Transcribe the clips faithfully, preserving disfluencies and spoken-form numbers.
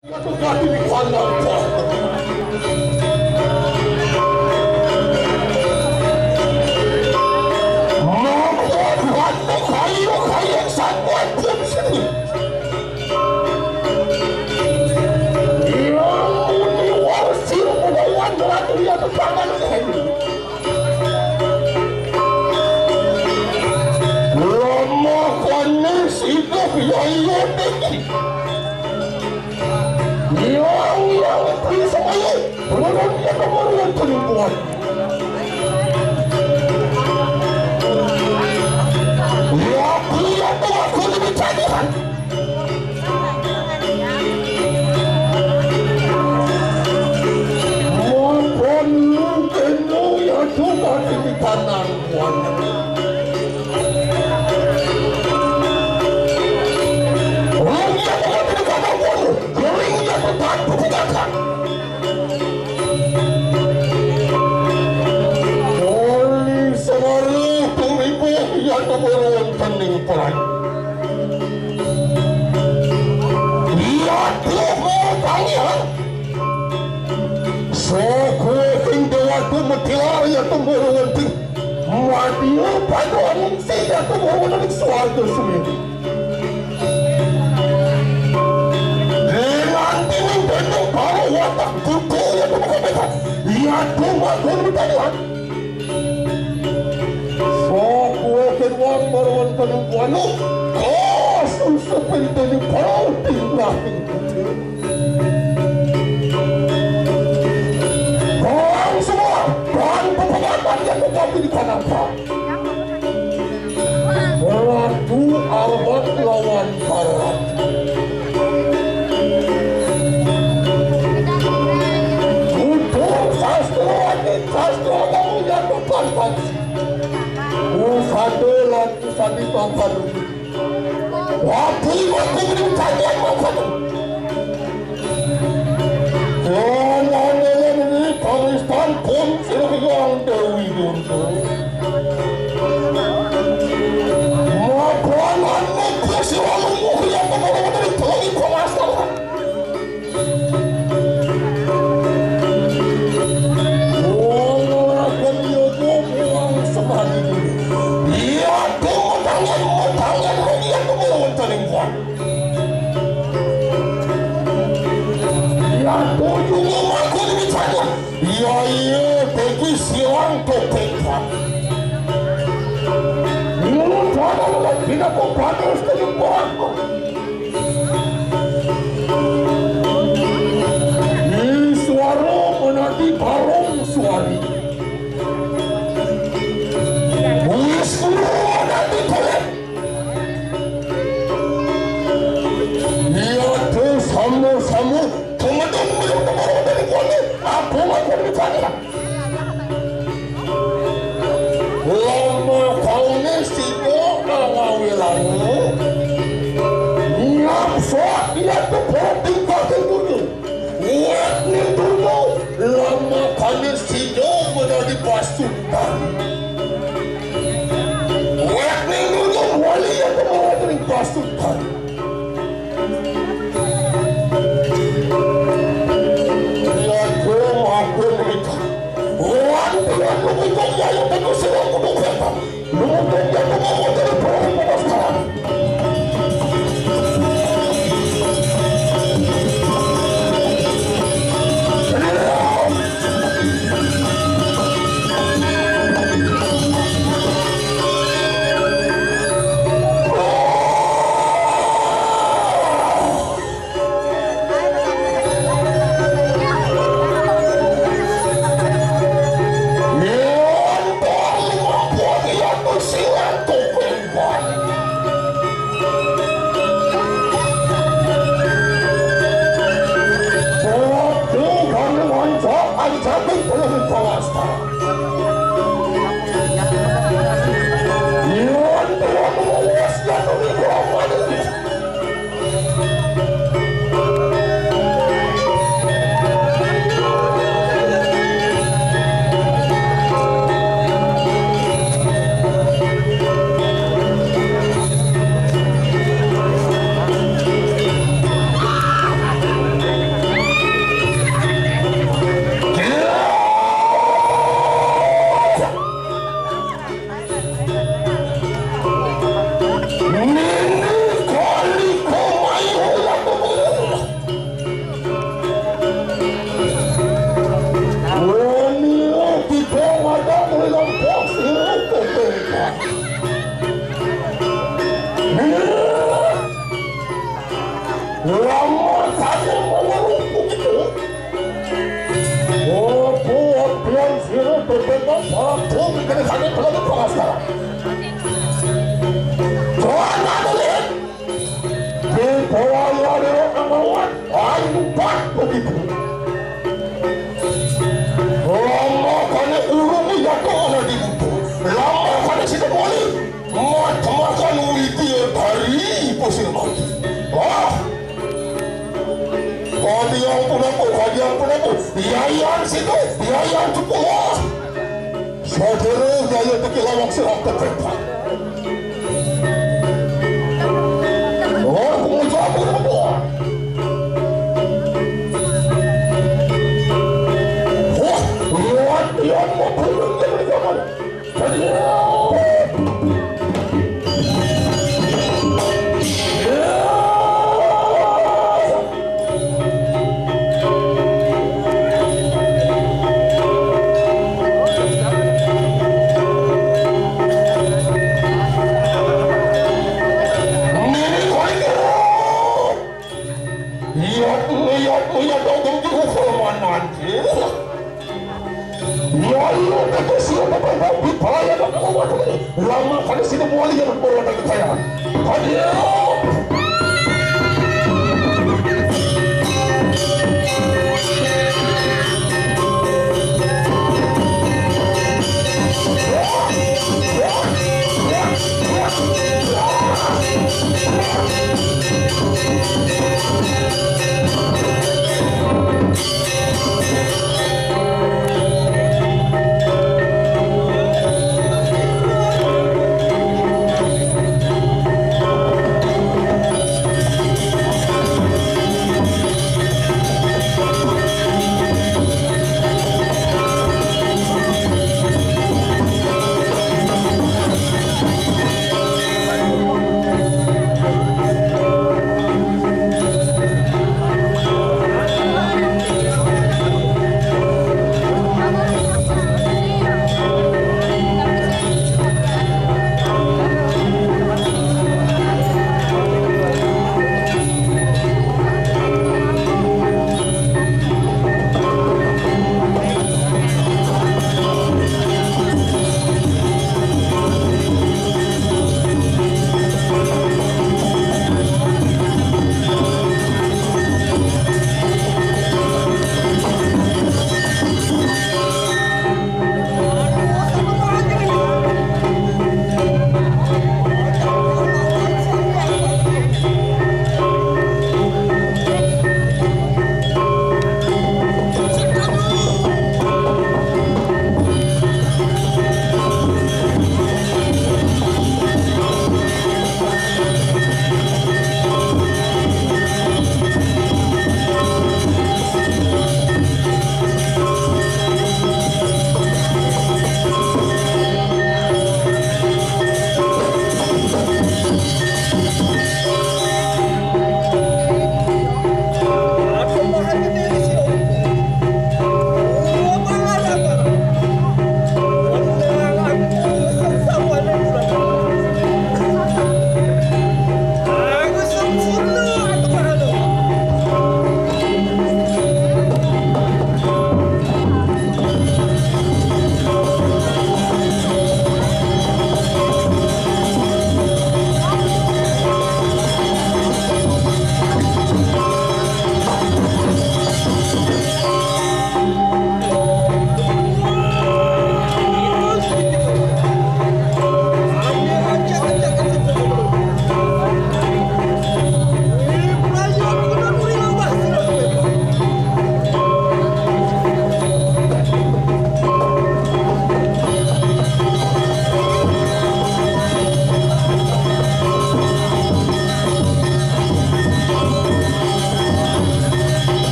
Lama kones hidup ya iya deki. Yang yang itu semuanya. Belum dia kemudian kelimpuan. Ya, dia tuh aku lebih cadihan. Maupun mungkin ya juga di tanah. Orang yang bukan di tanah pun, kering ya tetap ditegakkan. Oli semaru turibu ya kemudian kening perang. Iya tuh mau tangihan. Soko sing dewatu mutiara ya tumurun di madio paduan sing ya tumurun di suatu sumini. Dengan tining dendeng baru watak kutu ya tumurun di ya tumurun di taduan. Soko sing wan baruan kanuan kasus seperti di palau tinggal. Bang semua, bang peperangan yang tetapi di kanapa. Berlaku awak lawan barat. Tutur sastra, sastra kamu yang berpantas. Usado lan usadi pangkadu. Wapi wapi ini kajian makan. Jangan ini karistan pun sirang Dewi Durga. Mapuan anu kursi walu muhya pemulung dari pelangi pemasaran. Wong ora kon yoga mulang semadi. Iya, tuh tangan, tangan, iya, tuh wonten ing kuat. Iya, tuh juga makun dicajah. Iya, iya, tegi silang topeng kuat. Nulung tangan, tidak kok panas, tidak kuat. Iswara menanti barong suari. Wisnu menanti telet. Iya tuh sama-sama. Teman-teman, teman-teman, teman-teman, aku mau berbicara. Lama kaune sida ngawilangu. Nyapsok iya tuh tingkah dulu. Wet ning dulu. Lama kaune sida menjadi pasukan. Wet ning dulu wali iya tuh menjadi pasukan. Pagpapagpag-, kaya kami pala ng pangasal. Tuwa na ulit! Di po wala rin ang mga ang ba't ko dito? Lama ka na ulo mo, yato ka na dito. Lama ka na sinagwali. Matamakan ulit yung tari po sila. Ah! Kadiyan ko na po, kadiyan ko na po. Yayan sito, yayan ko po. Ah! Sa dero, yayan ko kilawang silang katagpa. Oh, kung sa ako na po. Oh, what? Yan mo po yung nagagawa. Iyat, iyat, iyat, ang hindi ko kalaman. Walo na kasi ang napagpapit pala ng mga lama ka na sinumuali yan ang mga nagkaya. Adiyo!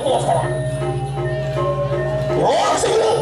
Wah, sekarang